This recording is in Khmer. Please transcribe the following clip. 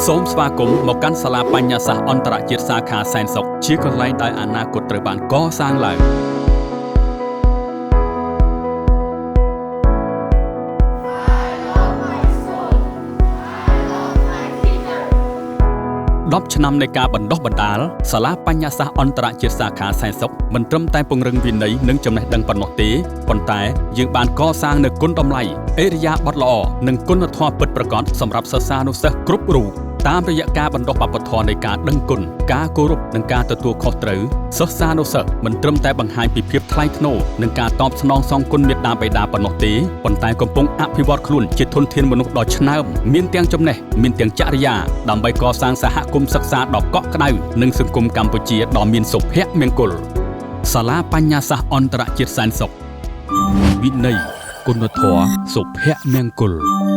សូមស្វាគមន៍មកកាន់សាលាបញ្ញាសាស្ត្រអន្តរជាតិសាខាសែនសុខជាកន្លែងដែលអនាគតត្រូវបានកសាងឡើង 10ឆ្នាំនៃការបណ្ដុះបណ្ដាលសាលាបញ្ញាសាស្ត្រអន្តរជាតិសាខាសែនសុខមិនត្រឹមតែពង្រឹងវិន័យនិងចំណេះដឹងប៉ុណ្ណោះទេប៉ុន្តែយើងបានកសាងនូវគុណតម្លៃឥរិយាបថល្អនិងគុណធម៌ពិតប្រាកដសម្រាប់សិស្សានុសិស្សគ្រប់រូបតាមរយៈការបណ្ដុះវប្បធម៌នៃការដឹងគុណការគោរពនិងការទទួលខុសត្រូវសិស្សានុសិស្សមិនត្រឹមតែបង្ហាញពីភាពថ្លៃថ្នូរនិងការតបស្នងសងគុណមាតាបិតាប៉ុណ្ណោះទេប៉ុន្តែកំពុងអភិវឌ្ឍខ្លួនជាធនធានមនុស្សដ៏ឆ្នើមមានទាំងចំណេះមានទាំងចរិយាដើម្បីកសាងសហគមន៍សិក្សាដ៏កក់ក្ដៅនិងសង្គមកម្ពុជាដ៏មានសុភមង្គលសាលាបញ្ញាសាស្ត្រអន្តរជាតិសែនសុខវិន័យគុណធម៌សុភមង្គល។